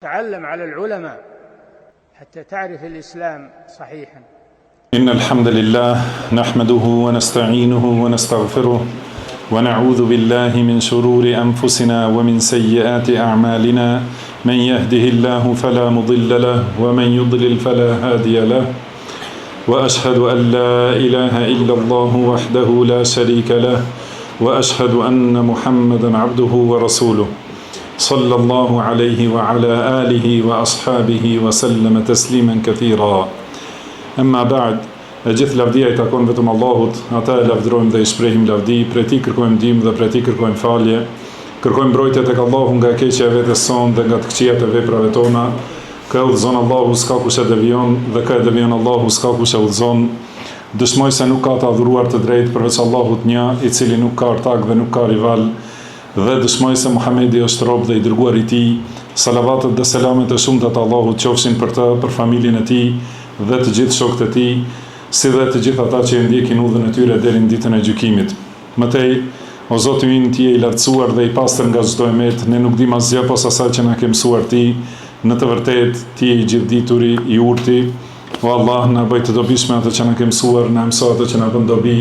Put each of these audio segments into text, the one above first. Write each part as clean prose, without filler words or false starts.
تعلم على العلماء حتى تعرف الإسلام صحيحا. إن الحمد لله نحمده ونستعينه ونستغفره ونعوذ بالله من شرور أنفسنا ومن سيئات أعمالنا من يهده الله فلا مضل له ومن يضلل فلا هادي له وأشهد أن لا إله إلا الله وحده لا شريك له وأشهد أن محمدا عبده ورسوله Sallallahu alejhi wa ala alihi wa ashabihi wa sallama tasliman kathira. Amma ba'd, e gjithë lavdia i takon vetëm Allahut, atë e lavdërojmë dhe i shprehim lavdi, prej tij kërkojmë ndihmë dhe prej tij kërkojmë falje. Kërkojmë mbrojtje tek Allahu nga e keqja e vetes sonë dhe nga të këqijat e veprave tona. Kë e udhëzon Allahu s'ka kush e devijon dhe kë e devijon Allahu s'ka kush e udhëzon. Dëshmoj se nuk ka të adhuruar të drejtë përveç Allahut një, i cili nuk ka ortak dhe nuk ka rival. Dhe dëshmoj se Muhamedi është rob dhe i dërguar i Tij, salavatet dhe selamet e shumta të Allahut qofshin për të, për familjen e tij dhe të gjithë shokët e tij, si dhe të gjithë ata që e ndjekin udhën e tyre deri në Ditën e Gjykimit. Më tej, O Zoti ynë, Ti je i Lartësuar dhe i Pastër nga çdo e metë, ne nuk dimë asgjë pos asaj që na ke mësuar Ti, në të vërtetë, Ti je i Gjithëdituri, i Urti. O Allah, na bëj të dobishme atë që na ke mësuar, na e mëso atë që na bën dobi,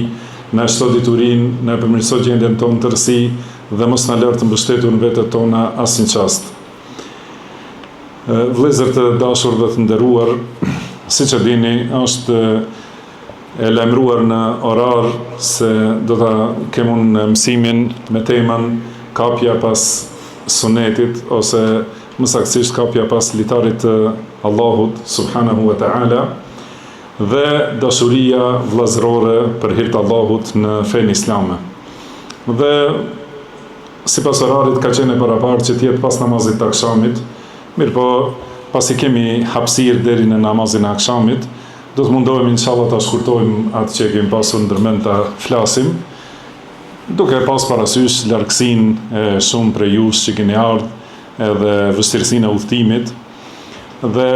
na e shto diturinë, na e përmirëso gjendjen tonë në tërësi dhe mos na lër të mbështetur në vetet tona asnjë çast. Vëllezër të dashur dhe të nderuar, siç e dini, është e lajmëruar në orar se do ta kem unë mësimin me temën kapja pas sunetit ose më saktësisht kapja pas litarit të Allahut subhanahu wa taala dhe dashuria vëllazërore për hir të Allahut në fenë islame. Dhe sipas orarit ka qenë e paraparë që të jetë pas namazit të akshamit, mirëpo pasi kemi hapësirë deri në namazin e akshamit, do të mundohemi inshallah ta shkurtojmë atë që e kemi pasur ndërmend ta flasim. Duke pas parasysh largësinë e shumë prej jush që keni ardhë edhe vështirësinë e udhëtimit dhe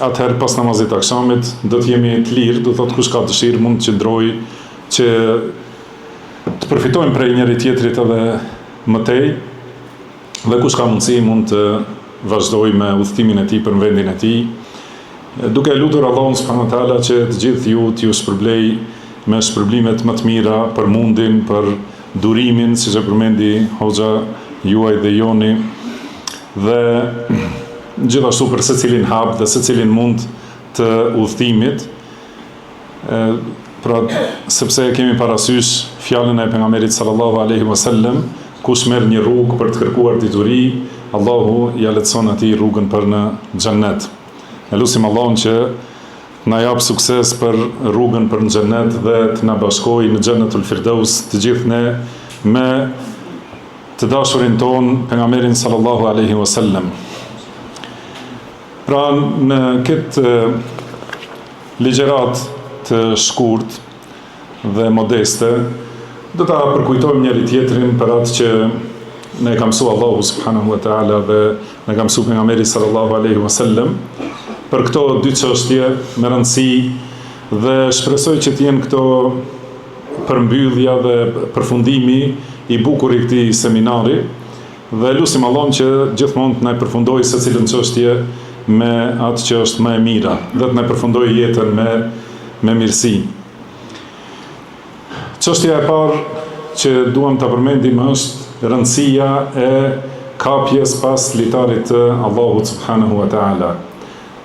atëherë pas namazit të akshamit do të jemi të lirë, do të thotë kush ka dëshirë mund të qëndrojë që të përfitojmë prej njëri tjetrit edhe më tej dhe kush ka mundësi mund të vazhdojë me udhëtimin e tij për në vendin e tij Duke e lutur Allahun subhanahu wa taala që të gjithë ju t'ju shpërblej me shpërblimet më të mira për mundin, për durimin, siç e përmendi hoxha juaj dhe joni, dhe gjithashtu për secilin hap dhe secilin mund të udhëtimit, pra sepse e kemi parasysh fjalën e pejgamberit sallallahu alaihi wasallam, kush merr një rrugë për të kërkuar dituri, Allahu ia lehtëson atij rrugën për në xhennet. E lusim Allahun që të na japë sukses për rrugën për në xhennet dhe të na bashkojë në Xhennetul Firdaus të gjithë ne me të dashurin tonë pejgamberin sallallahu alaihi wasallam. Pra në këtë ligjëratë të shkurt dhe modeste, do ta përkujtojmë njëri tjetrin për atë që na e ka mësu Allahu subhanahu wa taala dhe na ka mësu pejgamberi sallallahu alaihi wasallam për këto dy çështje me rëndësi dhe shpresoj që të jenë këto përmbyllja dhe përfundimi i bukur i këtij seminari dhe lusim Allahun që gjithmonë të na përfundojë secilën çështje me atë që është më e mira dhe të na përfundojë jetën me me mirësi. Çështja e parë që duam ta përmendim është rëndësia e kapjes pas litarit të Allahut subhanahu wa taala.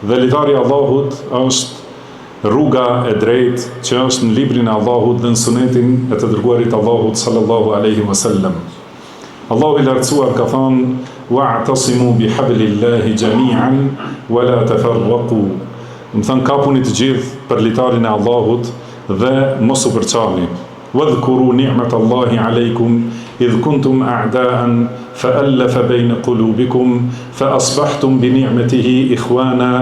Dhe litari i Allahut është rruga e drejtë që është në librin e Allahut dhe në sunetin e të dërguarit të Allahut sallallahu alaihi wasallam. Allahu i Lartësuar ka thënë, Wa'tasimu bi hablillahi jami'an wa la tafarraqu. Domethënë kapuni të gjithë për litarin e Allahut dhe mos u përçani. Wadhkuru ni'matallahi 'alejkum idh kuntum a'da'an fa allafa bejne qulubikum fa asbahtum bi ni'metihi ikhwana.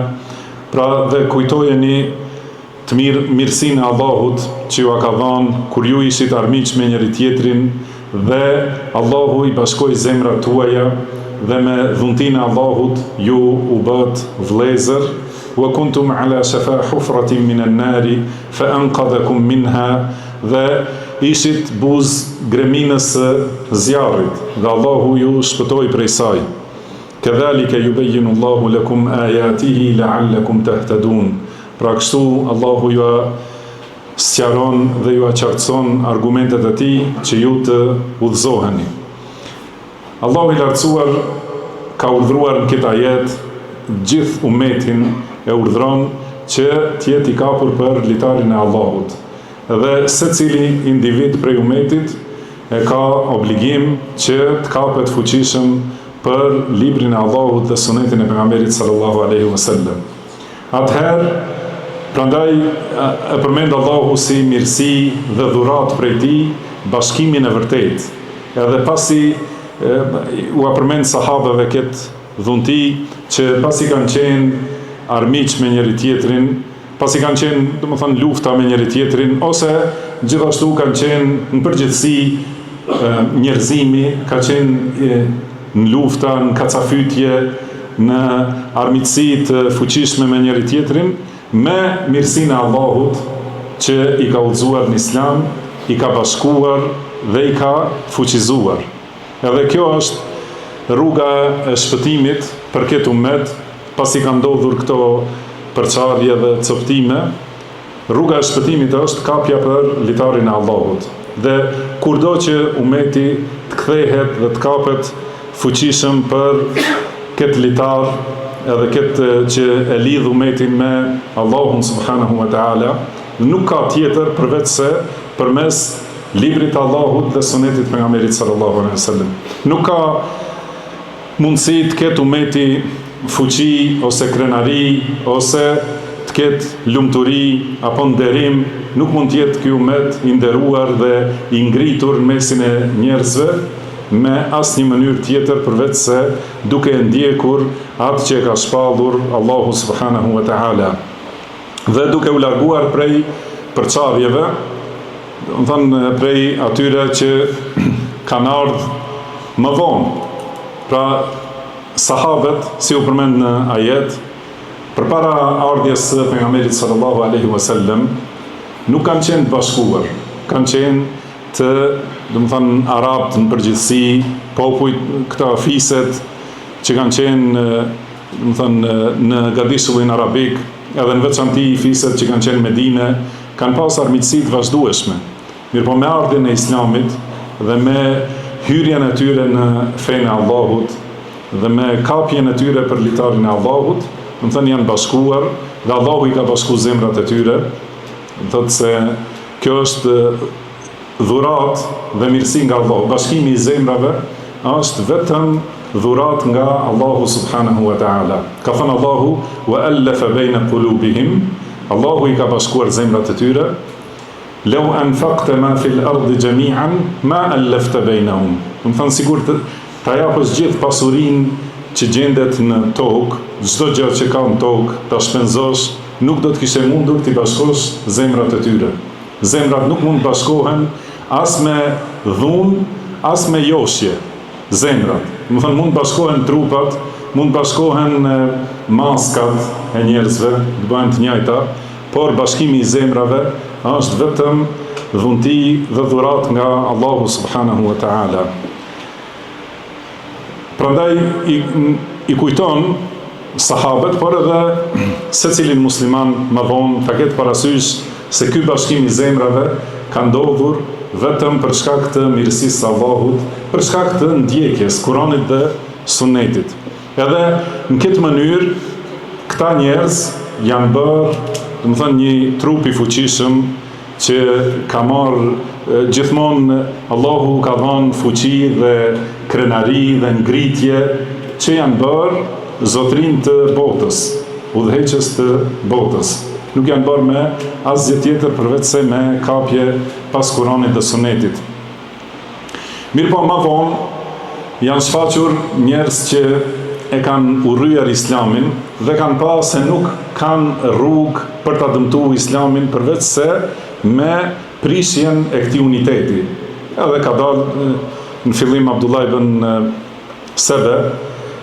Pra dhe kujtojeni Të mirë, mirësinë e Allahut që jua ka dhanë kur ju ishit armiq me njëri-tjetrin dhe Allahu i bashkoi zemrat tuaja dhe me dhuntinë e Allahut ju u bëtë vëllezër, wa kuntum ala shafa hufratin min an-nari fa anqadhakum minha dhe ishit buzë greminës së zjarrit dhe Allahu ju shpëtoi prej saj. Kedhalike jubejjinu Allahu lekum ajatihi la'allakum tahtadun. Pra kështu Allahu jua sqaron dhe jua qartëson argumentet e tij që ju të udhëzoheni. Allahu i Lartësuar ka urdhëruar në këtë ajet gjithë umetin e urdhëron që të jetë i kapur për litarin e Allahut. Dhe secili individ prej umetit e ka obligim që të kapet fuqishëm për librin e Allahut dhe sunetin e pejgamberit sallallahu alaihi wasallam. Atëherë, prandaj e përmend Allahu si mirësi dhe dhuratë prej tij bashkimin e vërtetë. Edhe pasi ua përmend sahabeve këtë dhunti që pasi kanë qenë armiq me njëri tjetrin, pasi kanë qenë, domethënë, lufta me njëri tjetrin ose gjithashtu kanë qenë në përgjithësi njerëzimi ka qenë në lufta, në kacafytje, në armiqësi të fuqishme me njëri tjetrin, me mirësinë e Allahut që i ka udhëzuar në Islam, i ka bashkuar dhe i ka fuqizuar. Edhe kjo është rruga e shpëtimit për këtë umet, pasi kanë ndodhur këto përçarje dhe copëtime, rruga e shpëtimit është kapja për litarin e Allahut. Dhe kurdo që umeti të kthehet dhe të kapet fuqishëm për këtë litar edhe këtë që e lidh umetin me Allahun subhanahu wa taala, nuk ka tjetër përveç se përmes librit të Allahut dhe sunetit të pejgamberit sallallahu alaihi wasallam. Nuk ka mundësi të ketë umeti fuqi ose krenari ose të ketë lumturi apo nderim, nuk mund të jetë ky umet i nderuar dhe i ngritur në mesin e njerëzve me asnjë mënyrë tjetër përveç se duke e ndjekur atë që e ka shpallur Allahu subhanahu wa taala dhe duke u larguar prej përçarjeve, domethënë prej atyre që kanë ardhë më vonë. Pra, sahabet, si u përmend në ajet, përpara ardhjes së pejgamberit sallallahu alaihi wasallam, nuk kanë qenë të bashkuar, kanë qenë të, domethënë, arabët në përgjithësi, popujt, këta fiset që kanë qenë, domethënë, në gadishullin arabik, edhe në veçanti fiset që kanë qenë në Medine, kanë pas armiqësi të vazhdueshme. Mirëpo me ardhjen e Islamit dhe me hyrjen e tyre në fenë e Allahut dhe me kapjen e tyre për litarin e Allahut, domethënë janë bashkuar dhe Allahu i ka bashku zemrat e tyre, do thotë se kjo është dhuratë dhe mirësi nga Allahu. Bashkimi i zemrave është vetëm dhuratë nga Allahu subhanahu wa taala. Ka thënë Allahu wa allafa baina qulubihim, Allahu i ka bashkuar zemrat e tyre. Lau anfaqta ma fil ardi jami'an ma allafta bainahum. Domethënë sikur të ta japësh gjithë pasurinë që gjendet në tokë, çdo gjë që ka në tokë, ta shpenzosh, nuk do të kishe mundur t'i bashkosh zemrat e tyre. Zemrat nuk mund të bashkohen as me dhunë, as me joshje. Zemrat. Domethënë mund të bashkohen trupat, mund të bashkohen maskat e njerëzve, të bëhen të njëjta, por bashkimi i zemrave është vetëm dhunti dhe dhuratë nga Allahu subhanahu wa taala. Prandaj i, i kujton sahabet, por edhe secilin musliman më vonë ta ketë parasysh se ky bashkim i zemrave ka ndodhur vetëm për shkak të mirësisë së Allahut, për shkak të ndjekjes Kuranit dhe Sunnetit. Edhe në këtë mënyrë këta njerëz janë bërë, domethënë një trup i fuqishëm që ka marrë gjithmonë Allahu ka dhënë fuqi dhe krenari dhe ngritje që janë bërë zotërinj të botës, udhëheqës të botës. Nuk janë bërë me asgjë tjetër përveç se me kapje pas Kuranit dhe Sunetit. Mirëpo ma vonë janë shfaqur njerëz që e kanë urryer Islamin dhe kanë pa se nuk kanë rrugë për ta dëmtu Islamin përveç se me prishjen e këtij uniteti. Edhe ka dalë në fillim Abdullah ibn Sebe,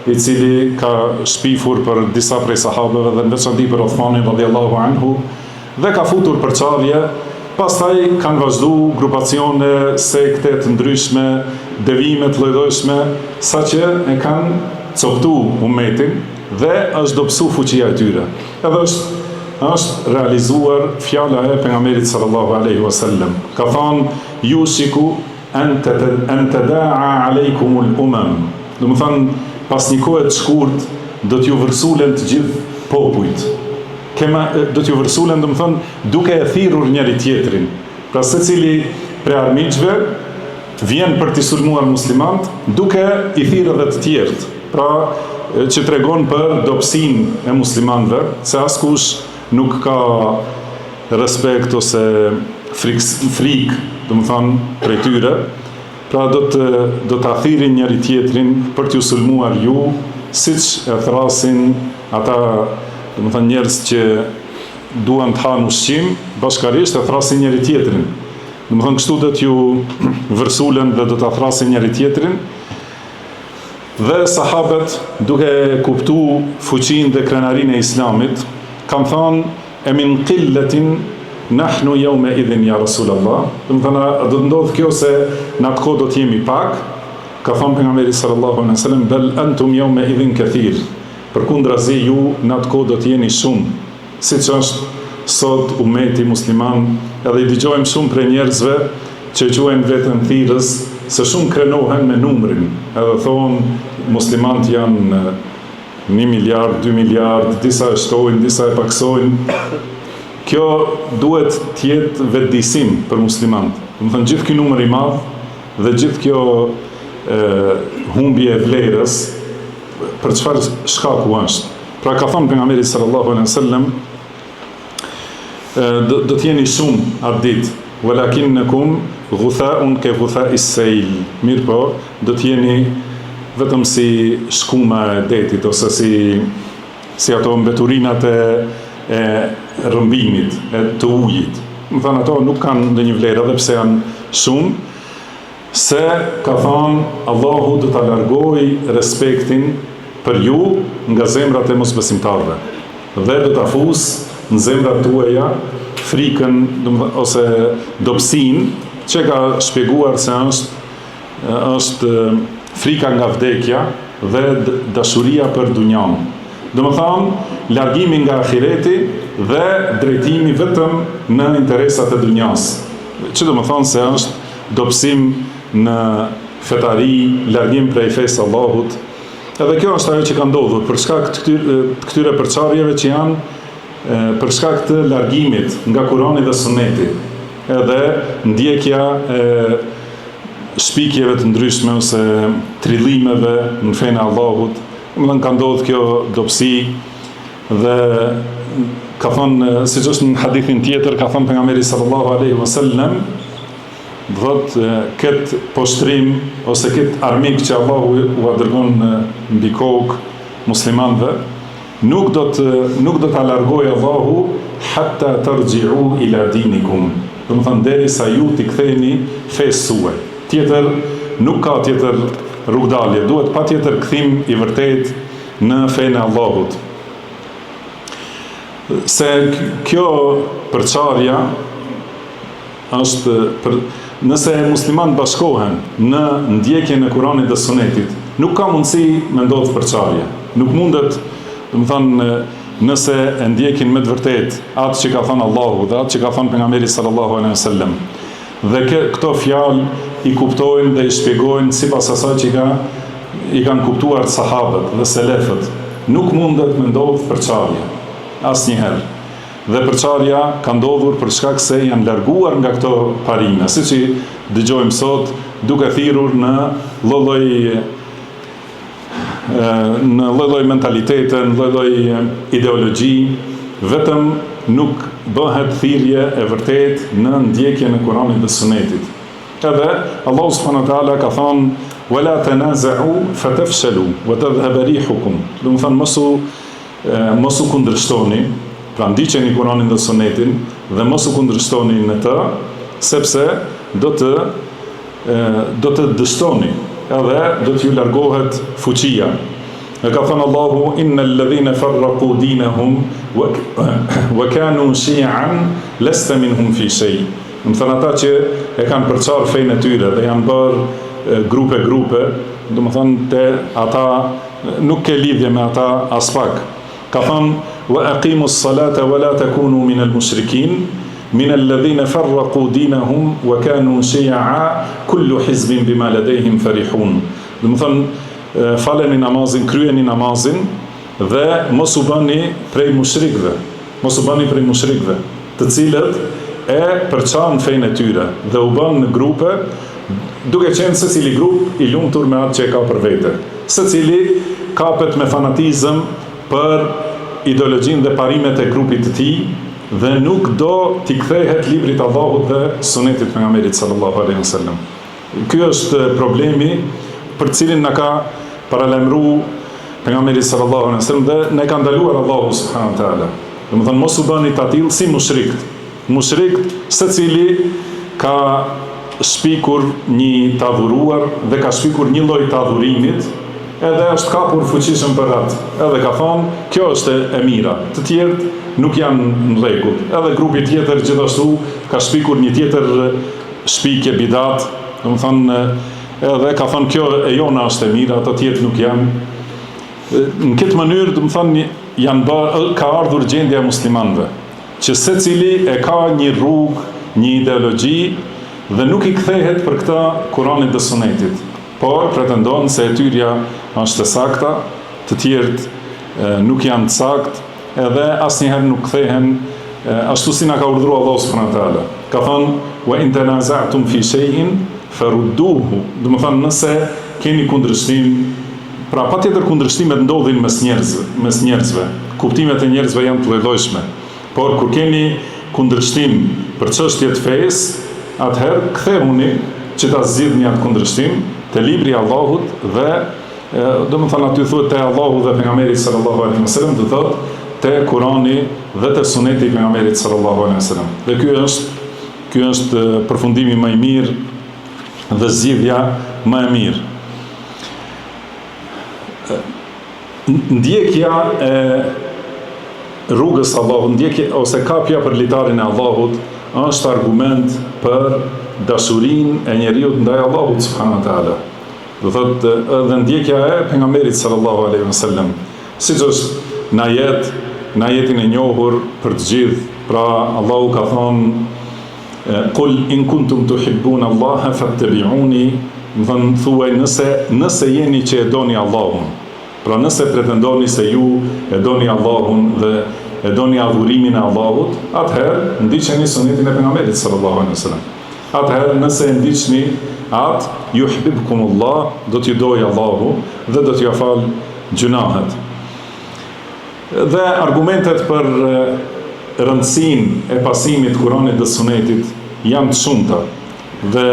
i cili ka shpifur për disa prej sahabeve dhe në veçanti për Othmanin radiallahu anhu, dhe ka futur përçarje, pastaj kanë vazhdu grupacione, sekte të ndryshme, devijime të llojllojshme, saqë e kanë. coptu umetin dhe është dobësu fuqia e tyre. Edhe është është realizuar fjala e pejgamberit sallallahu alaihi wasallam. Ka thanë jushiku en en tedaa alejkumul umam. Domethënë pas një kohe të shkurt do t'ju vërsulen të gjithë popujt. Kema do t'ju vërsulen domethënë duke e thirrur njëri tjetrin. Pra secili prej armiqve vjen për t'i sulmuar muslimant duke i thirrë edhe të tjerët. Pra që tregon për dobësinë e muslimanëve, se askush nuk ka respekt ose frikë, frikë, domethënë prej tyre, pra do të do ta thirrin njëri tjetrin për t'ju sulmuar ju, siç e thrasin ata, domethënë njerëz që duan të hanë ushqim, bashkarisht e thrasin njëri tjetrin. Domethënë kështu do t'ju vërsulen dhe do ta thrasin njëri tjetrin. Dhe sahabët duke kuptu fuqinë dhe krenarinë e Islamit, kanë thënë e min qilletin nahnu yawma idhin ya Rasulullah. Domethënë a do të ndodhë kjo se në atë kohë do të jemi pak? Ka thënë pejgamberi sallallahu alejhi wasallam bel antum yawma idhin kathir. Përkundrazi ju në atë kohë do të jeni shumë, siç është sot umeti musliman, edhe i dëgjojmë shumë prej njerëzve që e quajnë veten thirrës se shumë krenohen me numrin, edhe thonë muslimant janë një miliard, dy miliard, disa e shtojnë, disa e paksojnë. Kjo duhet të jetë vetëdijësim për muslimant. Domethënë gjithë ky numër i madh dhe gjithë kjo e, humbje e vlerës për çfarë shkaku është. Pra ka thënë pejgamberi sallallahu alejhi wasallam do, do të jeni shumë atë ditë, walakinnakum ghuthaun ka ghutha'is sayl. Mirëpo, do të jeni vetëm si shkuma e detit ose si si ato mbeturinat e e rrëmbimit, e të ujit. Domethënë ato nuk kanë ndonjë vlerë edhe pse janë shumë, Se ka thanë, Allahu do ta largojë respektin për ju nga zemrat e mosbesimtarëve dhe do ta fusë në zemrat tuaja frikën, domethënë ose dobësinë, që ka shpjeguar se është është frika nga vdekja dhe dashuria për dunjanë. Domethënë, largimi nga ahireti dhe drejtimi vetëm në interesat e dunjasë. Që domethënë se është dobësim në fetari, largim prej fesë së Allahut. Edhe kjo është ajo që ka ndodhur për shkak të këtyre, të këtyre përçarjeve që janë për shkak të largimit nga Kurani dhe Suneti. Edhe ndjekja e shpikjeve të ndryshme ose trillimeve në fenë e Allahut, domethënë ka ndodhur kjo dobësi dhe ka thënë siç është në hadithin tjetër, ka thënë pejgamberi sallallahu alaihi wasallam, thotë këtë poshtrim ose këtë armik që Allahu ua dërgon mbi kokë muslimanëve, nuk do të nuk do ta largojë Allahu hatta tarji'u ila dinikum. Domethënë derisa ju t'i ktheheni fesë suaj. Tjetër nuk ka tjetër rrugdalje, duhet patjetër kthim i vërtetë në fenë e Allahut. Se kjo përçarja është për nëse muslimanët bashkohen në ndjekjen e Kuranit dhe Sunetit, nuk ka mundësi me ndodh përçarje. Nuk mundet, domethënë, nëse e ndjekin me të vërtetë atë që ka thënë Allahu dhe atë që ka thënë pejgamberi sallallahu alaihi wasallam. Dhe kë, këto fjalë i kuptojnë dhe i shpjegojnë sipas asaj që ka i kanë kuptuar sahabët dhe selefët. Nuk mundet me ndodh përçarje. Asnjëherë. Dhe përçarja ka ndodhur për shkak se janë larguar nga këto parime, siç i dëgjojmë sot duke thirrur në lloj-lloj në lloj-lloj mentalitete, në lloj-lloj ideologji, vetëm nuk bëhet thirrje e vërtetë në ndjekjen e Kuranit dhe Sunetit. Edhe Allahu subhanahu wa taala ka thënë wala tanaza'u fatafshalu wa tadhhab rihukum. Domethënë mos u Mos u kundërshtoni, pra ndiqeni Kuranin dhe Sunetin dhe mos u kundërshtoni në të, sepse do të do të dështoni edhe do t'ju largohet fuqia. E ka thënë Allahu innal ladhina farraqu dinahum wa kanu shi'an lasta minhum fi shay. Domethënë ata që e kanë përçarë fenë e tyre dhe janë bërë grupe grupe, domethënë te ata. nuk ke lidhje me ata aspak. Ka thënë, Wa aqimu s-salata wa la takunu min al-mushrikin, min alladhina farraqu dinahum wa kanu shi'a kullu hizbin bima ladayhim farihun. Domethënë, faleni namazin, kryeni namazin dhe mos u bëni prej mushrikëve, mos u bëni prej mushrikëve, të cilët e përçanë fenë e tyre dhe u bënë në grupe, duke qenë secili grup i lumtur me atë që e ka për vete. Secili kapet me fanatizëm për ideologjinë dhe parimet e grupit të tij dhe nuk do t'i kthehet librit të Allahut dhe sunetit të pejgamberit sallallahu alaihi wasallam. Ky është problemi për të cilin na ka paralajmëru pejgamberi sallallahu alaihi wasallam dhe na e ka ndaluar Allahu subhanahu wa taala. Domethënë mos u bëni të atillë si mushrikt. Mushrikt secili ka shpikur një të adhuruar dhe ka shpikur një lloj të adhurimit edhe është kapur fuqishëm për atë edhe ka thonë kjo është e mira të tjerët nuk janë në rregull edhe grupi tjetër gjithashtu ka shpikur një tjetër shpikje bidat domethënë edhe ka thonë kjo e jona është e mira ato tjerët nuk janë në këtë mënyrë domethënë janë ba, ka ardhur gjendja e muslimanëve që secili e ka një rrugë, një ideologji dhe nuk i kthehet për këtë Kuranit dhe Sunetit, por pretendon se e tyrja është e sakta, të tjerët nuk janë të saktë, edhe asnjëherë nuk kthehen ashtu si na ka urdhëruar Allahu subhanahu wa taala. Ka thënë: "Wa in tanaza'tum fi shay'in farudduhu." Domethënë nëse keni kundërshtim Pra patjetër kundërshtimet ndodhin mes njerëzve, mes njerëzve. Kuptimet e njerëzve janë të llojllojshme. Por kur keni kundërshtim për çështje të fesë, atëherë kthehuni që ta zgjidhni atë kundërshtim te libri i Allahut dhe domethënë aty thuhet te Allahu dhe pejgamberi sallallahu alaihi wasallam, do thotë te Kurani dhe te Suneti i pejgamberit sallallahu alaihi wasallam. Dhe ky është ky është përfundimi më i mirë dhe zgjidhja më e mirë. Ndjekja e rrugës së Allahut, ndjekja ose kapja për litarin e Allahut është argument për dashurinë e njeriut ndaj Allahut subhanahu wa taala. Do thotë edhe ndjekja e pejgamberit sallallahu alaihi wasallam, siç është në ajet, në ajetin e njohur për të gjithë, pra Allahu ka thonë Kul in kuntum tuhibbun Allaha fattabi'uni, domethënë thuaj nëse nëse jeni që e doni Allahun. Pra nëse pretendoni se ju e doni Allahun dhe e doni adhurimin e Allahut, atëherë ndiqeni sunetin e pejgamberit sallallahu alaihi wasallam. Atëherë nëse e ndiqni atë, yuhibbukumullah, do t'ju dojë Allahu dhe do t'ju falë gjynahet. Dhe argumentet për rëndësinë e pasimit të Kuranit dhe Sunetit janë të shumta dhe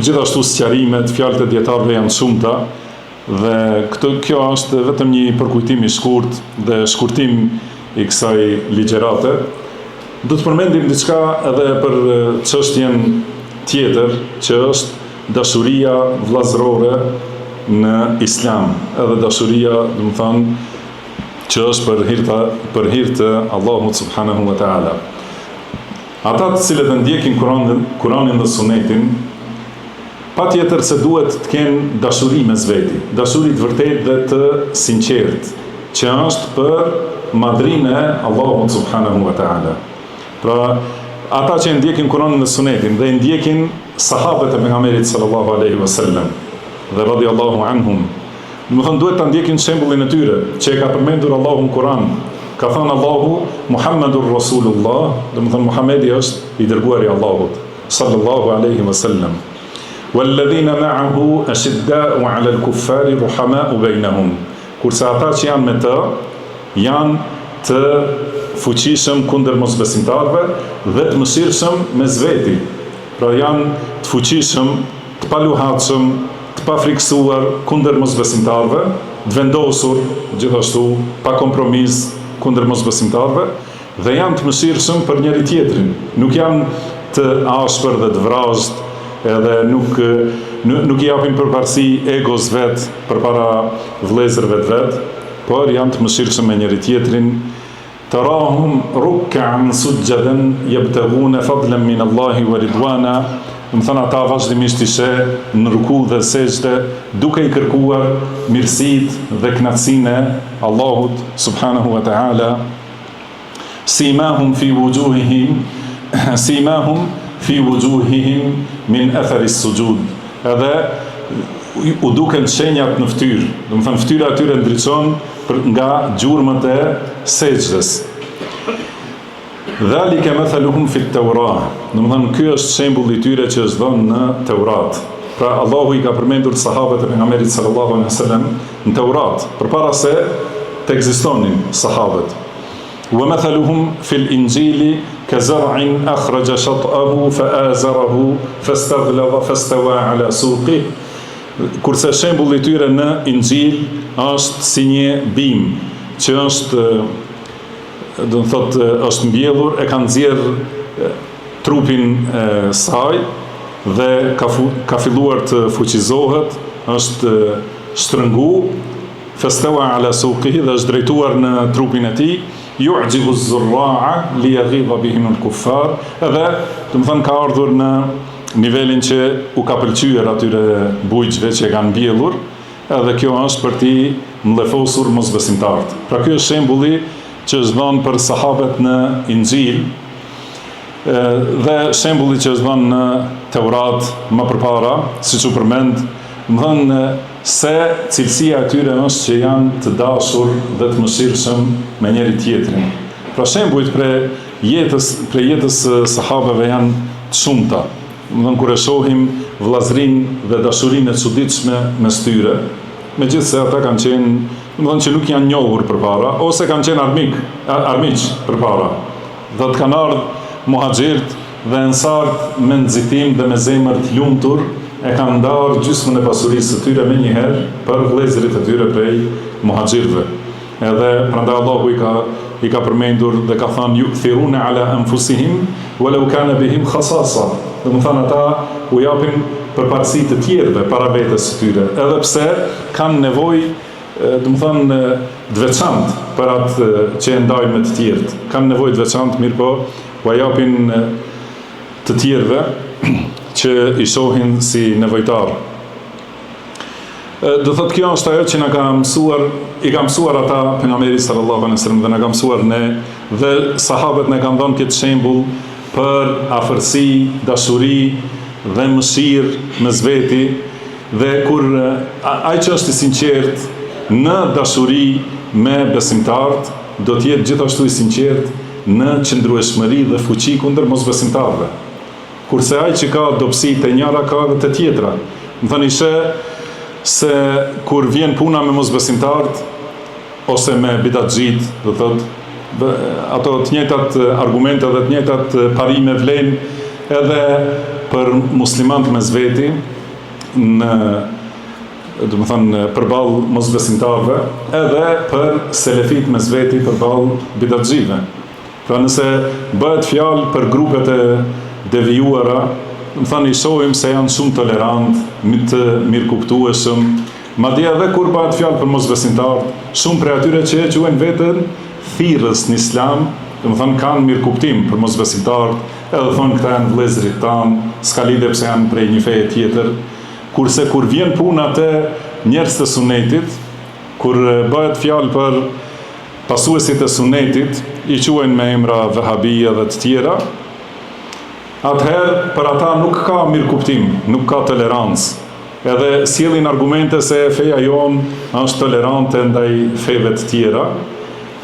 gjithashtu sqarimet, fjalët e dijetarëve janë të shumta dhe këtë kjo është vetëm një përkujtim i shkurt dhe shkurtim i kësaj ligjërate. Do të përmendim diçka edhe për çështjen tjetër që është dashuria vëllazërore në Islam, edhe dashuria, domethënë, që është për hir të për hir të Allahut subhanahu wa taala. Ata të cilët e ndjekin Kur'anin, Kur'anin dhe Sunetin, patjetër se duhet të kenë dashuri mes veti, dashuri të vërtetë dhe të sinqertë, që është për madhrinë e Allahut subhanahu wa taala. Pra, ata që e ndjekin Kur'anin dhe Sunetin dhe e ndjekin sahabët e pejgamberit sallallahu alaihi wasallam dhe radiallahu anhum, Domethënë duhet ta ndjekin shembullin e tyre, që e ka përmendur Allahu në Kur'an. Ka thënë Allahu Muhammedur Rasulullah, domethënë Muhamedi është i dërguari i Allahut, sallallahu alaihi wasallam. Walladhina ma'ahu ashidda'u 'ala al-kuffari ruhama'u bainahum. Kurse ata që janë me të janë të fuqishëm kundër mosbesimtarëve dhe të mëshirshëm mes veti. Pra janë të fuqishëm, të paluhatshëm, të pafrikësuar kundër mosbesimtarëve, të vendosur, gjithashtu, pa kompromis kundër mosbesimtarëve dhe janë të mëshirshëm për njëri-tjetrin, nuk janë të ashpër dhe të vrazhdë edhe nuk nuk i japin përparësi egos vet përpara vëllezërve të vet, por janë të mëshirshëm me njëri-tjetrin Tarahum ruk'an sujjadan yabtaghuna fadlan min Allahi wa ridwana. Domethënë ata vazhdimisht i sheh në ruku dhe sexhde duke i kërkuar mirësitë dhe kënaqësinë e Allahut subhanahu wa taala. Simahum fi wujuhihim simahum fi wujuhihim min athari sujud. Edhe u duken shenjat në fytyrë, domethënë fytyra e tyre ndriçon për nga gjurmët e sexhdes. Dhalike mathaluhum fi at-Taurah, domethënë ky është shembulli i tyre që është dhënë në Teurat. Pra Allahu i ka përmendur sahabët e pejgamberit sallallahu alejhi wasallam në Teurat, përpara se të ekzistonin sahabët. Wa mathaluhum fil Injili ka zar'in akhraja shat'ahu fa azarahu fastaghlaba fastawa ala suqih. Kurse shembulli i tyre në Inxhil është si një bimë që është do të thotë është mbjellur e ka nxjerr trupin e saj dhe ka fu, ka filluar të fuqizohet, është shtrëngu fastawa ala suqihi dhe është drejtuar në trupin e tij, ju'xhibu zurra'a li yaghidha bihim al-kuffar, edhe domethënë ka ardhur në nivelin që u ka pëlqyer atyre bujqve që e kanë mbjellur, Edhe kjo është për t'i mllefosur mosbesimtarët. Pra ky është shembulli që është dhënë për sahabët në Inxhil dhe shembulli që është dhënë në Teurat më përpara, siç u përmend, domethënë se cilësia e tyre është që janë të dashur dhe të mëshirshëm me njëri tjetrin. Pra shembujt prej jetës, prej jetës së sahabeve janë të shumta. Domethënë kur e shohim vëllazërinë dhe dashurinë e çuditshme mes tyre, megjithëse ata kanë qenë, domethënë që nuk janë njohur përpara ose kanë qenë armik, armiq përpara. Dhe të kanë ardhur muhaxhirët dhe ensarët me nxitim dhe me zemër të lumtur e kanë ndarë gjysmën e pasurisë së tyre menjëherë për vëllezërit e tyre prej muhaxhirëve. Edhe prandaj Allahu i ka i ka përmendur dhe ka thënë ju'thirune ala anfusihim walau kana bihim khasasa. Domethënë ata u japin përparësi të tjerëve para vetes së tyre, edhe pse kanë nevojë domethënë të veçantë për atë që e ndajnë me të tjerët. Kanë nevojë të veçantë, mirëpo ua japin të tjerëve që i shohin si nevojtarë. Do thotë kjo është ajo që na ka mësuar, i ka mësuar ata pejgamberi sallallahu alaihi wasallam dhe na ka mësuar ne dhe sahabët na kanë dhënë këtë shembull për afërsi, dashuri dhe mëshirë mes veti dhe kur ai që është i sinqert në dashuri me besimtarët do të jetë gjithashtu i sinqert në qëndrueshmëri dhe fuqi kundër mosbesimtarëve. Kurse ai që ka dobësi te njëra ka edhe te tjetra. Domethënë i sheh se kur vjen puna me mosbesimtarët ose me bidatxhit, do thotë, ato të njëjtat argumente dhe të njëjtat parime vlejnë edhe për muslimanët mes veti në domethënë përballë mosbesimtarëve, edhe për selefit mes veti përballë bidatxhive. Pra nëse bëhet fjalë për grupet e devijuara, domethënë i shohim se janë shumë tolerantë, të mirëkuptueshëm, madje edhe kur bëhet fjalë për mosbesimtarët, shumë prej atyre që e quajnë veten thirrës në Islam, domethënë kanë mirëkuptim për mosbesimtarët, edhe thonë këta janë vëllezërit tanë, s'ka lidhje pse janë prej një feje tjetër. Kurse kur vjen puna te njerëzit e Sunetit, kur bëhet fjalë për Pasuesit e Sunetit i quajnë me emra Vehabije dhe të tjera, atëherë për ata nuk ka mirëkuptim, nuk ka tolerancë. Edhe sjellin argumente se feja jonë është tolerante ndaj feve të tjera,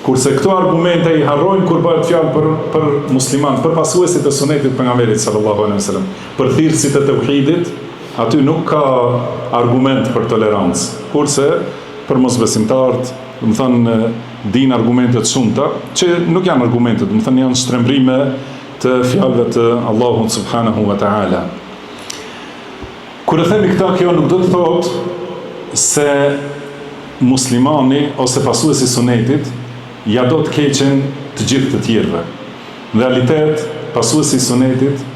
kurse këto argumente i harrojnë kur bëhet fjalë për për muslimanët, për pasuesit e Sunetit të Pejgamberit sallallahu alejhi ve sellem, për thirrësit e teuhidit, aty nuk ka argument për tolerancë. Kurse për mosbesimtarët, domethënë dinë argumente të shumta, që nuk janë argumente, domethënë janë shtrembrime të fjalëve të Allahut subhanahu wa taala. Kur e themi këta, kjo nuk do të thotë se muslimani ose pasuesi i sunetit ja do të keqen të gjithë të tjerëve. Në realitet, pasuesi i sunetit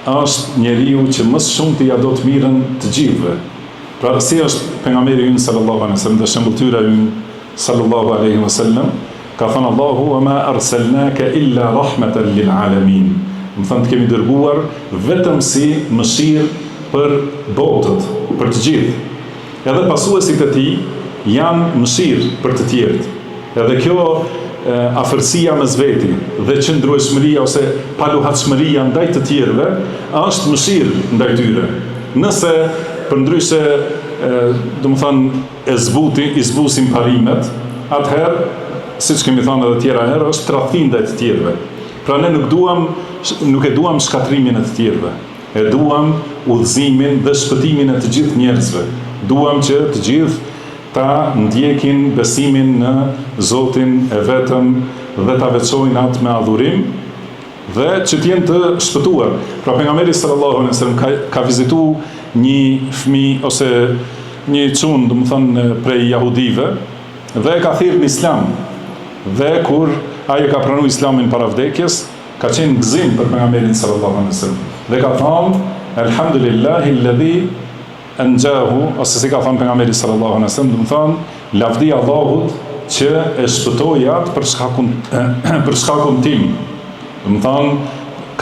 është njeriu që më së shumti ja do të mirën të gjithëve. Pra si është pejgamberi ynë sallallahu alejhi ve sellem dhe shembulltyra ynë sallallahu alejhi ve sellem, ka thënë Allahu wa ma arsalnaka illa rahmatan lil alamin. Domethanë të kemi dërguar vetëm si mëshirë për botët, për të gjithë. Edhe pasuesit e tij janë mëshirë për të tjerët. Edhe kjo afërsia mes veti dhe qëndrueshmëria ose paluhatshmëria ndaj të tjerëve është mëshirë ndaj tyre. Nëse përndryshe, domethënë e zbuti, i zbusim parimet, atëherë, siç kemi thënë edhe tjera herë, është tradhti ndaj të tjerëve. Pra ne nuk duam, nuk e duam shkatërrimin e të tjerëve. E duam udhëzimin dhe shpëtimin e të gjithë njerëzve. Duam që të gjithë ta ndjekin besimin në Zotin e vetëm dhe ta veçojnë atë me adhurim dhe që të jenë të shpëtuar. Pra pejgamberi sallallahu alejhi ve sellem ka ka vizitu një fëmijë ose një çun, domethënë prej jahudive dhe e ka thirrë në Islam. Dhe kur ai e ka pranu Islamin para vdekjes, Ka qenë gëzim për Pejgamberin sallallahu alejhi ve sellem dhe ka thënë Elhamdulillahi alladhi anjahu ose si ka thënë Pejgamberi sallallahu alejhi ve sellem, domethënë lavdi Allahut që e shpëtoi atë për shkakun për shkakun tim. Domethënë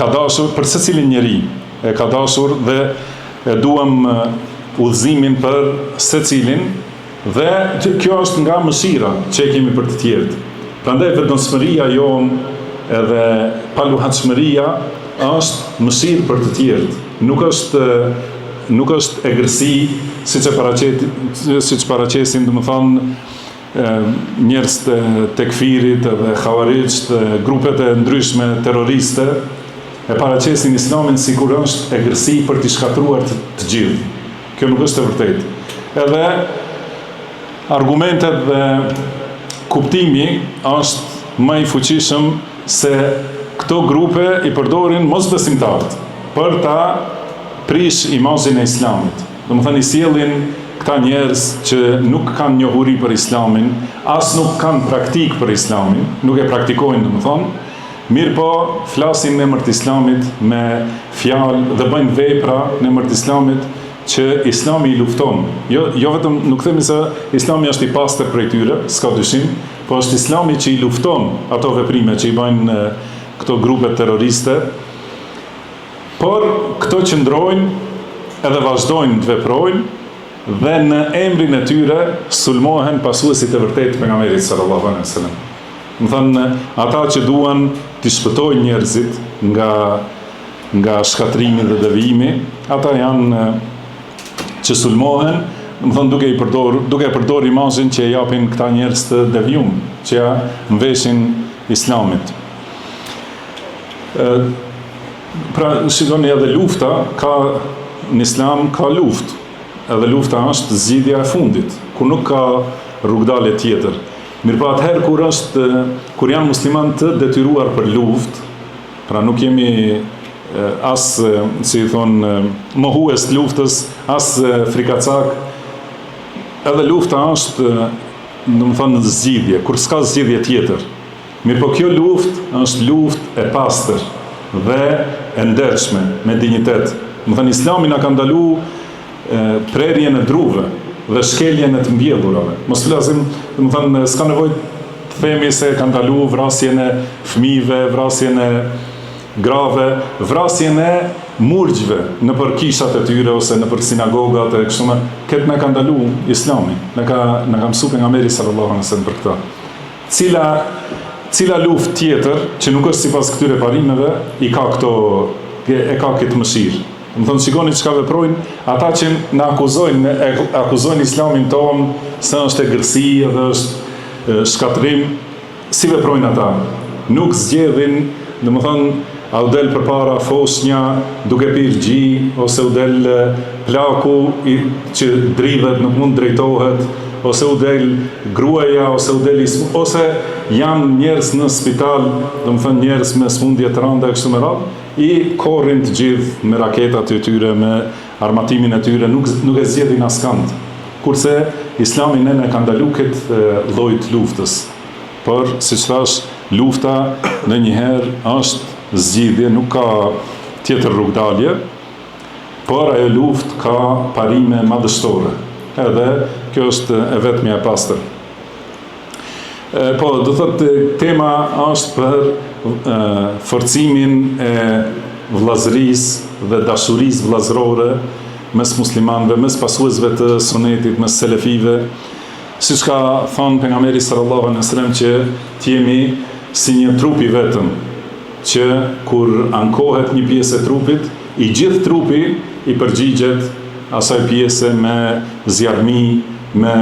ka dashur për secilin njeri, e ka dashur dhe e duam udhëzimin për secilin Dhe kjo është nga mëshira që e kemi për të tjerët. Prandaj vendosmëria jonë edhe paluhatshmëria është mëshirë për të tjerët. Nuk është nuk është egërsi siç e paraqet siç paraqesin, domethënë njerëz të tekfirit edhe havarixhët dhe grupet e ndryshme terroriste e paraqesin islamin sikur është egërsi për t'i shkatërruar të, të gjithë. Kjo nuk është e vërtetë. Edhe argumentet dhe kuptimi është më i fuqishëm se këto grupe i përdorin mosbesimtarët për ta prish imazhin e islamit. Domethënë i sjellin këta njerëz që nuk kanë njohuri për islamin, as nuk kanë praktikë për islamin, nuk e praktikojnë, domethënë, mirëpo flasin në emër të islamit me fjalë dhe bëjnë vepra në emër të islamit që islami i lufton. Jo, jo vetëm nuk themi se islami është i pastër prej tyre, s'ka dyshim, po është islami që i lufton ato veprime që i bëjnë këto grupe terroriste. Por këto qëndrojnë edhe vazhdojnë të veprojnë dhe në emrin e tyre sulmohen pasuesit e vërtetë të pejgamberit sallallahu alaihi wasallam. Domethënë, ata që duan t'i shpëtojnë njerëzit nga nga shkatërrimi dhe devijimi, ata janë që sulmohen, domethënë duke i përdor, duke e përdor imazhin që e japin këta njerëz të devijum, që ja mveshin islamit. Ë pra shikoni edhe lufta ka në islam ka luftë. Edhe lufta është zgjidhja e fundit, ku nuk ka rrugëdalje tjetër. Mirëpo atëherë kur është kur janë muslimanë të detyruar për luftë, pra nuk jemi as si i thonë mohues të luftës, as frikacak. Edhe lufta është, domethënë zgjidhje, kur s'ka zgjidhje tjetër. Mirëpo kjo luftë është luftë e pastër dhe e ndershme, me dinjitet. Domethënë Islami na ka ndalu prerjen e druve dhe shkeljen e të mbjellurave. Mos flasim, domethënë s'ka nevojë të themi se ka ndalu vrasjen e fëmijëve, vrasjen e grave, vrasjen e murgjve nëpër kishat e tyre ose nëpër sinagogat e kështu me këtë na ka ndalu Islami, na ka na ka mësuar pejgamberi sallallahu alajhi wasallam për këtë. Cila cila luftë tjetër që nuk është sipas këtyre parimeve i ka këto e ka këtë mëshirë. Domethënë shikoni çka veprojnë ata që na akuzojnë, e akuzojnë Islamin tonë se është egërsi edhe është shkatërrim. Si veprojnë ata? Nuk zgjedhin, domethënë a u del përpara foshnja duke pirë gji ose u del plaku i, që dridhet nuk mund drejtohet ose u del gruaja ose u del is, ose janë njerëz në spital, domethënë njerëz me sëmundje të rënda e kështu me radhë, I korrin të gjithë me raketat e tyre, me armatimin e tyre, nuk nuk e zgjedhin askënd. Kurse Islami ne na ka ndalu këtë lloj të luftës. Por, siç thashë, lufta ndonjëherë është zgjidhje, nuk ka tjetër rrugëdalje, por ajo luftë ka parime madhështore. Edhe kjo është e vetmja e pastër. Po, do thotë tema është për forcimin e vëllazërisë dhe dashurisë vëllazërore mes muslimanëve, mes pasuesve të sunetit, mes selefive, siç ka thënë pejgamberi sallallahu alejhi wasallam që të jemi si një trup i vetëm, që kur ankohet një pjesë e trupit, i gjithë trupi i përgjigjet asaj pjese me zjarrmi, me,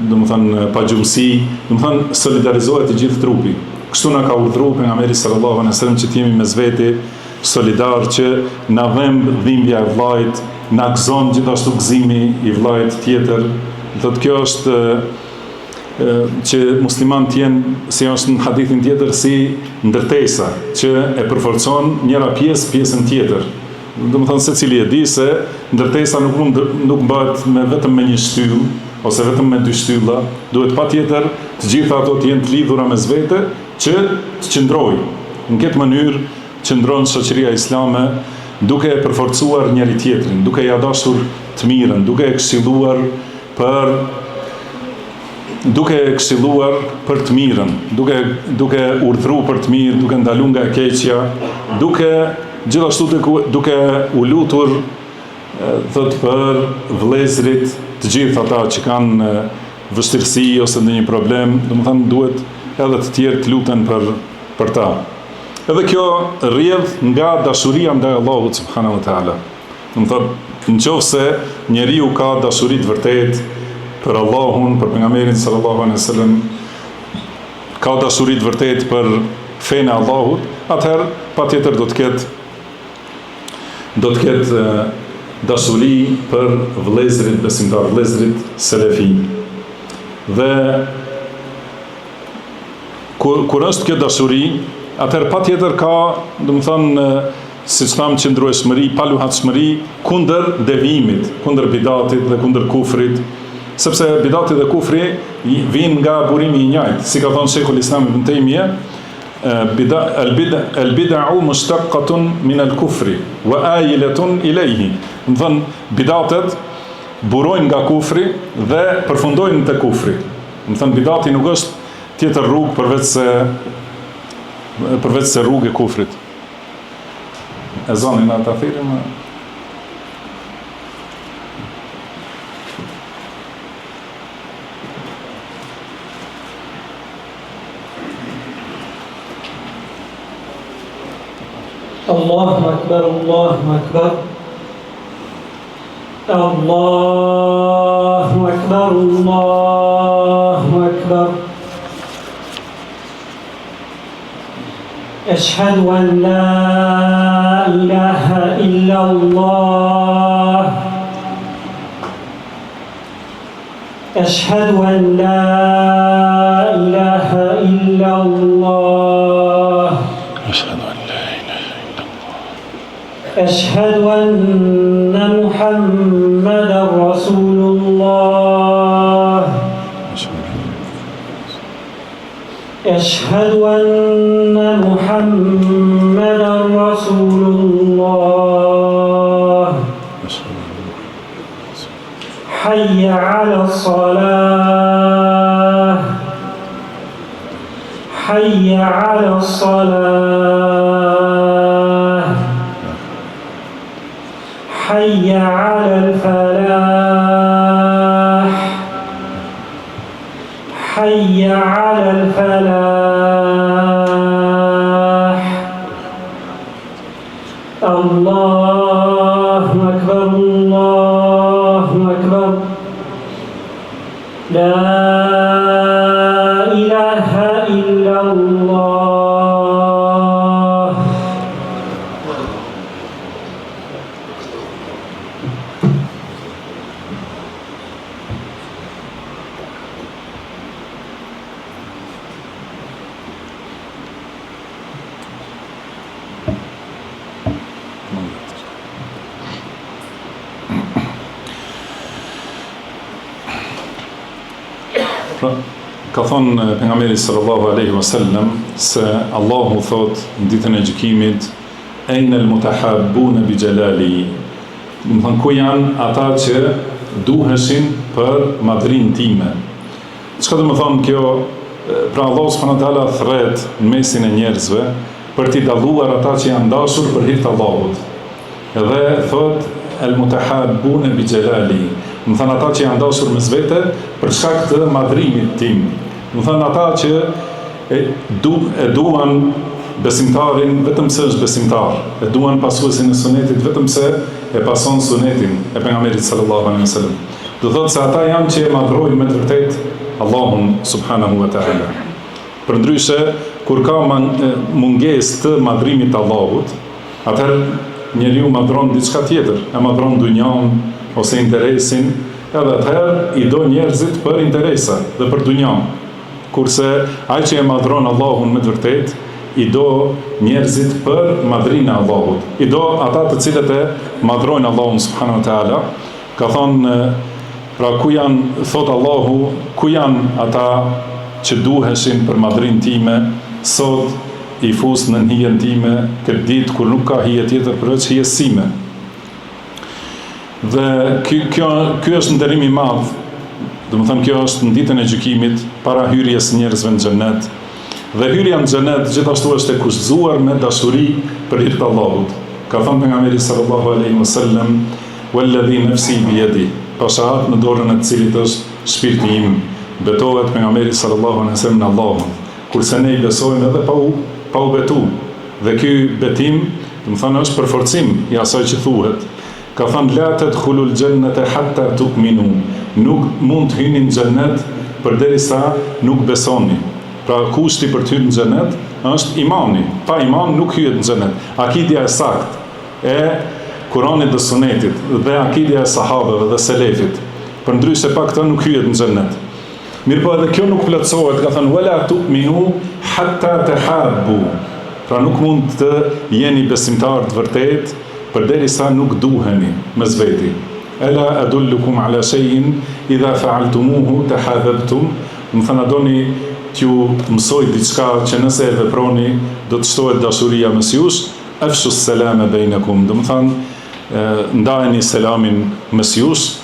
domethënë, pagjumësi, domethënë, solidarizohet i gjithë trupi. Kështu na ka urdhëruar pejgamberi sallallahu alejhi wasallam që të jemi mes veti solidar që na dhemb dhimbja e vllait, na gëzon gjithashtu gëzimi i vllait tjetër. Do thotë kjo është që muslimanët të jenë si është në hadithin tjetër si ndërtesa që e përforcon njëra pjesë pjesën tjetër. Domethënë secili e di se ndërtesa nuk mund nuk mbahet me vetëm me një shtyllë ose vetëm me dy shtylla, duhet patjetër të gjitha ato të jenë të lidhura mes vete që të qëndrojë. Në këtë mënyrë qëndron shoqëria islame duke e përforcuar njëri-tjetrin, duke ia dashur të mirën, duke e këshilluar për duke e këshilluar për të mirën, duke duke urdhëruar për të mirë, duke ndaluar nga e keqja, duke gjithashtu duke, duke u lutur thotë për vëllezërit, të gjithë ata që kanë vështirësi ose ndonjë problem, domethënë duhet edhe të tjerë të luten për për ta. Edhe kjo rrjedh nga dashuria ndaj Allahut subhanahu wa taala. Domethënë, në qoftë se njeriu ka dashuri të vërtetë për Allahun, për pejgamberin sallallahu alaihi wasallam, ka dashuri të vërtetë për fenë e Allahut, atëherë patjetër do të ketë do të ketë dashuri për vëllezërit besimtarë, vëllezërit selefi. Dhe kur kur është kjo dashuri, atëherë patjetër ka, domethënë, siç thamë, qëndrueshmëri, paluhatshmëri kundër devijimit, kundër bidatit dhe kundër kufrit, sepse bidati dhe kufri vijnë nga burimi i njëjtë, si ka thënë Sheikhul Islam Ibn Taymija, bida el bida el bid'u mushtaqatun min al kufri wa ailatun ilayhi. Domethënë bidatet burojnë nga kufri dhe përfundojnë te kufri. Domethënë bidati nuk është tjetër rrugë përveç se përveç se rrugë e kufrit. Ezanin na ta thirrim. Allahu Akbar, Allahu Akbar. Allahu Akbar, Allahu Akbar. أشهد أن لا إله إلا الله أشهد أن لا إله إلا الله أشهد أن لا إله إلا الله أشهد أن محمدا رسول الله أشهد أن محمدا رسول الله حي على الصلاة حي على الصلاة حي على الفلاح حي على الفلاح الله أكبر الله أكبر لا إله إلا الله Pra, ka thonë pejgamberi sallallahu alaihi wasallam se Allahu thotë në ditën e gjykimit ejnel mutahabbune bi xhelali Domethënë ku janë ata që duheshin për madhërinë time. Çka domethonë kjo? Pra Allahu subhanahu wa taala thërret në mesin e njerëzve për t'i dalluar ata që janë dashur për hir të Allahut. Edhe thot el mutahabbun bi jalali, domethënë ata që janë dashur mes vete për shkak të madhrimit tim. Domethënë ata që e, du, e duan besimtarin vetëm pse është besimtar, e duan pasuesin e sunetit vetëm pse e pason sunetin e pejgamberit sallallahu alaihi wasallam. Do thotë se ata janë që e madhrojnë me të vërtetë Allahun subhanahu wa taala. Përndryshe, kur ka mungesë të madhrimit të Allahut, atëherë njeriu madhron diçka tjetër, e madhron dunjan ose interesin, edhe atëherë i do njerëzit për interesa dhe për dunjan. Kurse ai që e madhron Allahun me të vërtetë, i do njerëzit për madhrinë e Allahut. I do ata të cilët e madhrojnë Allahun subhanahu wa taala, Ka thënë, pra ku janë, thotë Allahu, ku janë ata që duheshin për madhrinë time, sot i fus nën hijen time këtë ditë kur nuk ka hije tjetër përveç hijes sime. Dhe ky kjo ky është nderim i madh, domethënë kjo është në ditën e gjykimit para hyrjes së njerëzve në xhennet. Dhe hyrja në xhennet gjithashtu është e kushtëzuar me dashuri për hir të Allahut. Ka thënë pejgamberi sallallahu alaihi wasallam, Walladhi nafsi biyadi, pasha atë në dorën e të cilit është shpirti im, betohet pejgamberi sallallahu alejhi ve sellem në Allahun, kurse ne i besojmë edhe pa u pa u betu. Dhe ky betim, domethënë është përforcim i asaj që thuhet. Ka thënë la tadkhulul jannata hatta tu'minu, nuk mund të hyni në xhennet përderisa nuk besoni. Pra kushti për të hyrë në xhennet është imani, pa iman nuk hyhet në xhennet. Akidja e saktë e Kuranit dhe Sunetit dhe akidja e sahabeve dhe selefit. Përndryshe pa këtë nuk hyhet në xhennet. Mirëpo edhe kjo nuk plotësohet, ka thënë wala tu'minu hatta tahabbu. Pra nuk mund të jeni besimtarë të vërtetë përderisa nuk duheni mes veti. Ela adullukum ala shay'in idha fa'altumuhu tahabbtum. Domethënë a doni t'ju mësoj diçka që nëse e veproni do të shtohet dashuria mes jush? Afshu selame bejnekum, domethënë ndajeni selamin mes jush.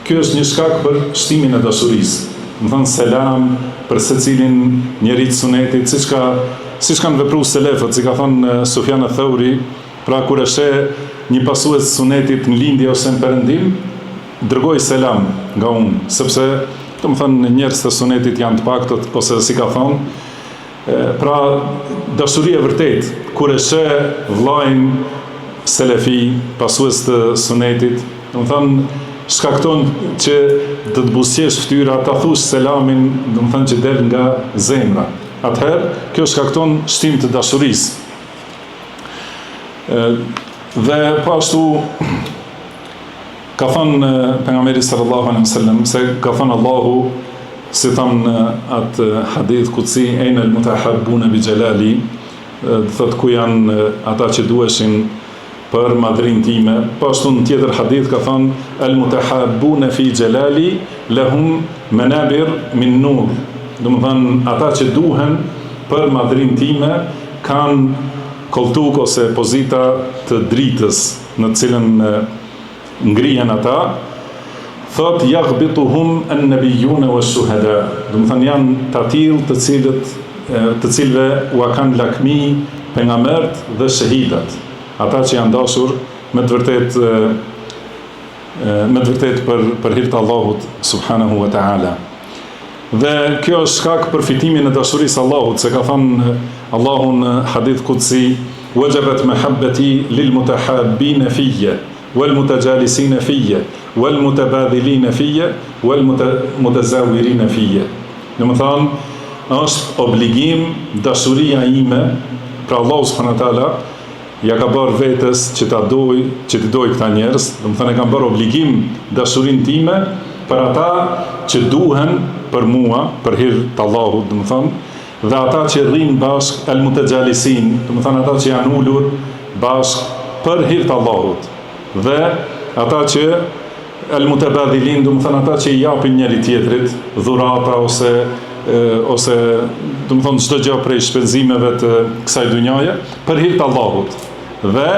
Ky është një shkak për shtimin e dashurisë. Domethënë selam për secilin njeri të sunetit, siç ka siç kanë vepruar selefët, si ka thënë Sufjan eth-Theuri, pra kur e sheh një pasues të sunetit në lindje ose në perëndim, dërgoj selam nga unë, sepse domethënë njerëz të sunetit janë të paktë ose si ka thënë, Pra, dashuri e vërtetë, kur e sheh vllain selefi, pasues të sunetit, domethënë, shkakton që të të buzëqesh fytyra, ta thush selamin, domethënë që del nga zemra. Atëherë, kjo shkakton shtim të dashurisë. Dhe po ashtu Ka thënë pejgamberi sallallahu alejhi ve sellem se ka thënë Allahu si thamë në atë hadith kutsi ejne el mutahabbune bi xhelali do thotë ku janë ata që duheshin për madhrinë time po ashtu në tjetër hadith ka thënë el mutahabbune fi xhelali lehum menabir min nur domethënë ata që duhen për madhrinë time kanë kolltuk ose pozita të dritës në të cilën ngrihen ata, thotë yaghbituhum an-nabiyyun wash-shuhada, domethënë janë të atillë të cilët të cilëve ua kanë lakmi pejgamberët dhe shehidat, ata që janë dashur me të vërtetë me të vërtetë për për hir të Allahut subhanahu wa taala. Dhe kjo është shkak për fitimin e dashurisë së Allahut, se ka thënë Allahu në hadith kutsi, "Wajabat mahabbati lil mutahabbin fiyya wal mutajalisin fiyya wal mutabadhilin fiyya wal mutazawirin fiyya." Domethënë, është obligim dashuria ime, pra Allahu subhanahu wa taala Ja ka bërë vetes që ta dojë, që t'i dojë këta njerëz, domethënë e kam bërë obligim dashurinë time për ata që duhen për mua, për hir të Allahut, domethënë, dhe ata që rrinë bashkë el mutaxhalisin, domethënë ata që janë ulur bashkë për hir të Allahut, dhe ata që El mutabadhilin, domethënë ata që i japin njëri tjetrit dhurata ose ose domethënë çdo gjë prej shpenzimeve të kësaj dunjaje për hir të Allahut. Dhe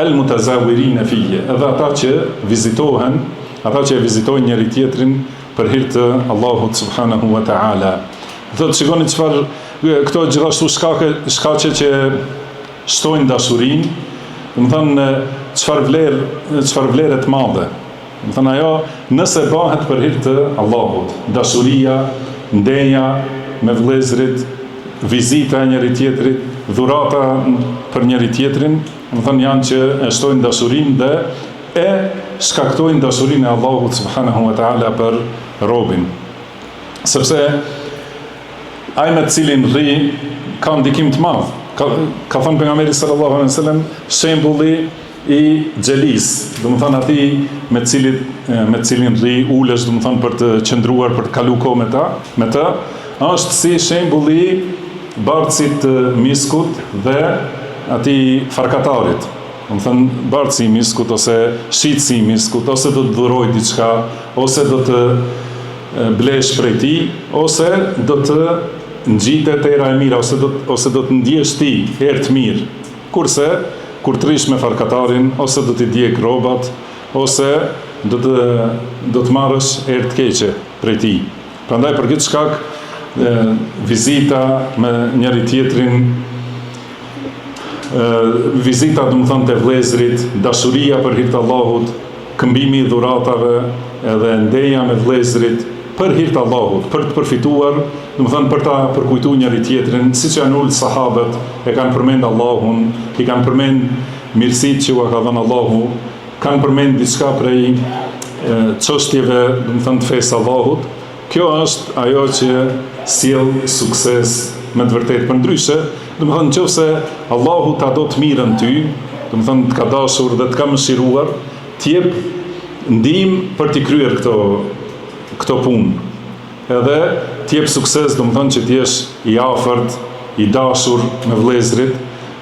el mutazawirin fiyya, edhe ata që vizitohen, ata që e vizitojnë njëri tjetrin për hir të Allahut subhanahu wa taala. Thotë shikoni çfarë këto gjithashtu shkake shkaqe që shtojnë dashurinë, domethënë çfarë vlerë, çfarë vlere të madhe. Domethënë ajo nëse bëhet për hir të Allahut, dashuria, ndeja me vëllezërit, vizita e njëri tjetrit, dhurata për njëri tjetrin, domethënë janë që e shtojnë dashurinë dhe e shkaktojnë dashurinë e Allahut subhanahu wa taala për robin. Sepse ai me të cilin rri ka ndikim të madh. Ka, ka thënë pejgamberi sallallahu alejhi wasallam, shembulli i xhelisë, domethënë atij me të cilit me të cilin rri ulesh, domethënë për të qëndruar, për të kalu kohë me ta, me të, është si shembulli i bartësit të miskut dhe atij farkatarit. Domethënë bartësi i miskut ose shitësi i miskut ose do të dhurojë diçka, ose do të blesh prej tij, ose do të ngjitet era e mirë ose do ose do të ndjesh ti erë të mirë. Kurse, kur të rrish me farkatarin, ose do t'i djegë rrobat, ose do të do të marrësh erë të keqe prej tij. Prandaj për këtë shkak vizita me njëri tjetrin vizita domethënë te vëllezërit, dashuria për hir të Allahut, këmbimi i dhuratave edhe ndeja me vëllezërit për hir të Allahut, për të përfituar, domethënë për ta përkujtuar njëri tjetrin, siç janë ul sahabët, e kanë përmend Allahun, i kanë përmend mirësitë që ua ka dhënë Allahu, kanë përmend diçka prej çështjeve, domethënë të fesë së Allahut. Kjo është ajo që sjell sukses me të vërtetë. Përndryshe, domethënë nëse Allahu ta do të mirën ty, domethënë të ka dashur dhe të ka mëshiruar, të jep ndihmë për t'i kryer këto këto punë. Edhe të jep sukses, domethënë që të jesh i afërt, i dashur me vëllezërit.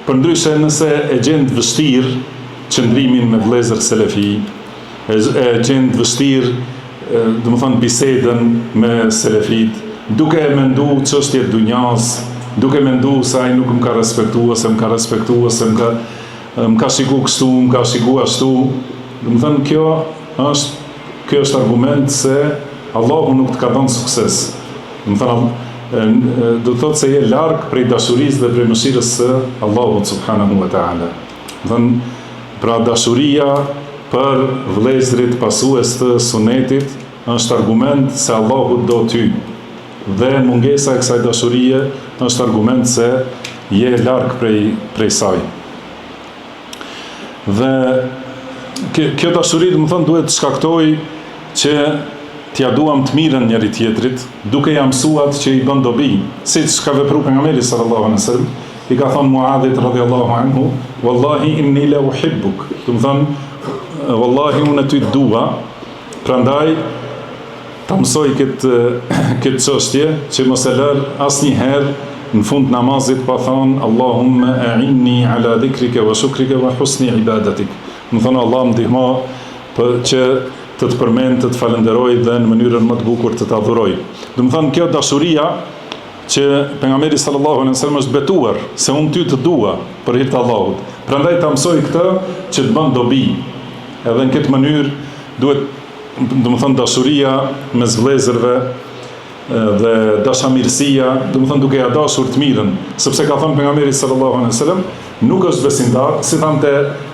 Përndryshe, nëse e gjen të vështirë qëndrimin me vëllezër selefi, e, e gjen të vështirë, domethënë bisedën me selefit, duke e mendu çështje të dunjas, duke mendu se ai nuk më ka respektu, ose më ka respektu, ose më ka më ka shiku kështu, më ka shiku ashtu. Domethënë kjo është kjo është argument se Allahu nuk të ka dhënë sukses. Domethënë do të thotë se je larg prej dashurisë dhe prej mëshirës së Allahut subhanahu wa taala. Domethënë pra dashuria për vëllezërit pasues të sunetit është argument se Allahu do ty. Dhe mungesa e kësaj dashurie është argument se je larg prej prej saj. Dhe kjo dashuri, domethënë, duhet të shkaktojë që t'ia duam të mirën njëri tjetrit, duke ia mësu atë që i bën dobi, siç ka vepru pejgamberi sallallahu alejhi wasallam, i ka thënë Muadhit radhiyallahu anhu, "Wallahi inni la uhibbuk." Domethënë, wallahi unë ty të dua, prandaj Ta mësoj këtë këtë çështje që mos e lër asnjëherë në fund të namazit pa thënë Allahumma a'inni ala dhikrika wa shukrika wa husni ibadatik. Domethënë Allah më ndihmo për që të të përmend, të të falënderoj dhe në mënyrën më të bukur të të adhuroj. Domethënë kjo dashuria që pejgamberi sallallahu alejhi wasallam është betuar se unë ty të dua për hir të Allahut. Prandaj ta mësoj këtë që të bën dobi. Edhe në këtë mënyrë duhet domethënë dashuria mes vëllezërve dhe dashamirësia, domethënë duke ia dashur të mirën, sepse ka thënë pejgamberi sallallahu alejhi wasallam, nuk është besimtar, si thamë te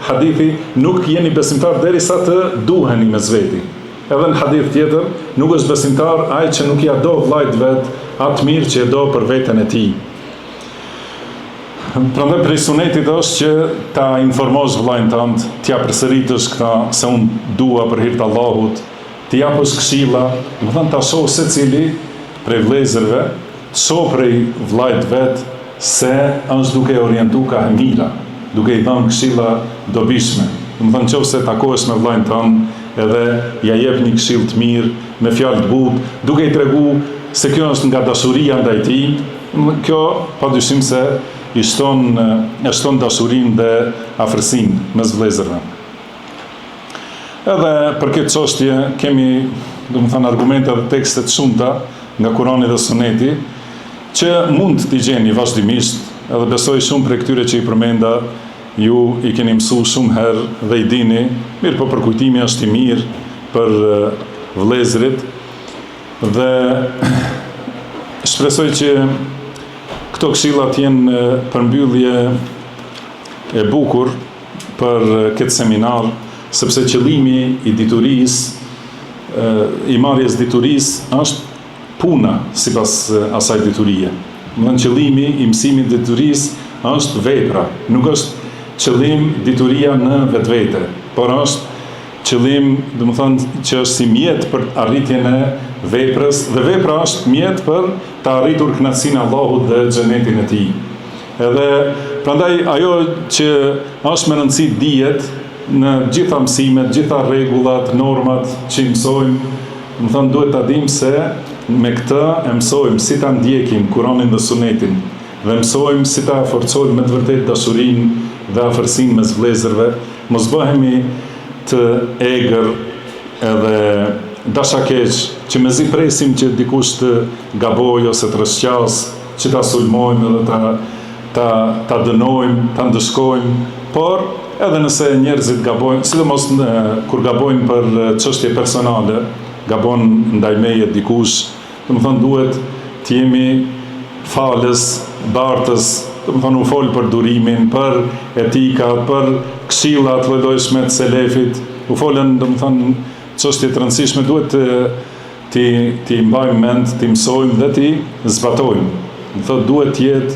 hadithi, nuk jeni besimtar derisa të duheni mes veti. Edhe në hadith tjetër, nuk është besimtar ai që nuk ia do vëllait vet atë mirë që e do për veten e tij. Prandaj prej sunetit është që ta informosh vëllain tënd, t'ia përsëritësh këta se unë dua për hir të Allahut, t'i japësh këshilla, domethënë ta shohë secili prej vëllezërve, të shohë prej vëllait vet se është duke e orientu kah e mira, duke i dhënë këshilla dobishme. Domethënë nëse takohesh me vëllain tënd edhe ia jep një këshillë të mirë, me fjalë të butë, duke i tregu se kjo është nga dashuria ndaj tij, Kjo padyshim se i shton e shton dashurinë dhe afërsinë mes vëllezërve. Edhe për këtë çështje kemi, domethënë argumente dhe tekste të shumta nga Kurani dhe Suneti që mund t'i gjeni vazhdimisht, edhe besoj shumë prej këtyre që i përmenda ju i keni mësu shumë herë dhe i dini, mirëpo përkujtimi është i mirë për vëllezërit. Dhe. Shpresoj që këto këshilla të jenë përmbyllje e bukur për këtë seminar, sepse qëllimi i diturisë, i marrjes diturisë është puna sipas asaj diturie. Domethënë qëllimi i mësimit të diturisë është vepra, nuk është qëllim dituria në vetvete, por është qëllim, domethënë që është si mjet për arritjen e veprës dhe vepra është mjet për të arritur kënaqësinë e Allahut dhe xhenetin e Tij. Edhe prandaj ajo që është me rëndësi dihet në gjitha mësimet, gjitha rregullat, normat që i mësojmë, domethënë duhet ta dimë se me këtë e mësojmë si ta ndjekim Kuranin dhe Sunetin dhe mësojmë si ta forcojmë me të vërtetë dashurinë dhe afërsinë mes vëllezërve, mos bëhemi të egër edhe dashakeq që mezi presim që dikush të gabojë ose të rrëshqasë, që ta sulmojmë edhe ta ta ta dënojmë, ta ndëshkojmë, por edhe nëse njerëzit gabojnë, sidomos në, kur gabojnë për çështje personale, gabon ndaj meje dikush, domethënë duhet të jemi falës, bartës, domethënë u fol për durimin, për etikat, për këshilla të llojllojshme të selefit, u folën domethënë çështje të rëndësishme, duhet të t'i t'i mbajmë mend, t'i mësojmë dhe t'i zbatojmë. Do thotë duhet të jetë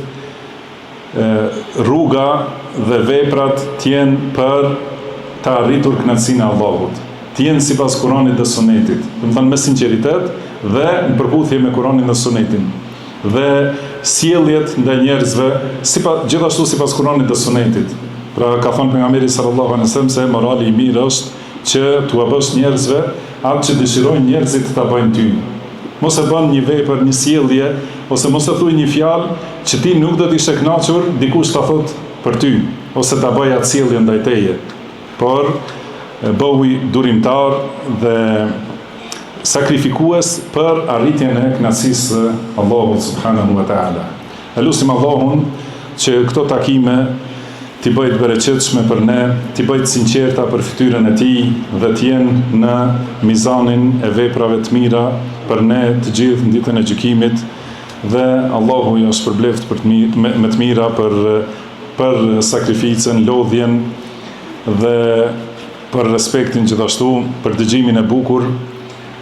rruga dhe veprat të jenë për të arritur kënaqësinë e Allahut, të jenë sipas Kuranit dhe Sunetit, domethënë me sinqeritet dhe në përputhje me Kuranin dhe Sunetin. Dhe sjelljet ndaj njerëzve, sipas gjithashtu sipas Kuranit dhe Sunetit. Pra ka thënë pejgamberi sallallahu alejhi ve sellem se morali i mirë është që t'ua bësh njerëzve atë që dëshirojnë njerëzit të ta bëjnë ty. Mos e bën një vepër, një sjellje ose mos e thuj një fjalë që ti nuk do të ishe kënaqur dikush ta thotë për ty ose ta bëjë atë sjellje ndaj teje. Por bëhu durimtar dhe sakrifikues për arritjen e kënaqësisë së Allahut subhanahu wa taala. E lusim Allahun që këto takime t'i bëjë të bereqetshme për ne, t'i bëjë të sinqerta për fytyrën e Tij dhe të jenë në mizanin e veprave të mira për ne të gjithë në ditën e gjykimit dhe Allahu ju shpërbleftë për të mirë, me, me të mira për për sakrificën, lodhjen dhe për respektin gjithashtu, për dëgjimin e bukur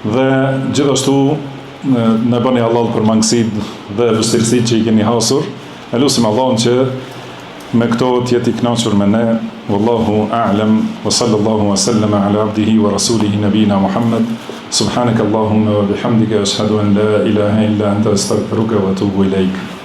dhe gjithashtu Na bëni hallall për mangësitë dhe vështirësitë që i keni hasur. E lusim Allahun që me këto të jetë i kënaqur me ne. Wallahu a'lam wa sallallahu wa sallama ala abdihi wa rasulihi nabina Muhammad. Subhanaka Allahumma wa bihamdika ashhadu an la ilaha illa anta astaghfiruka wa atubu ilaik.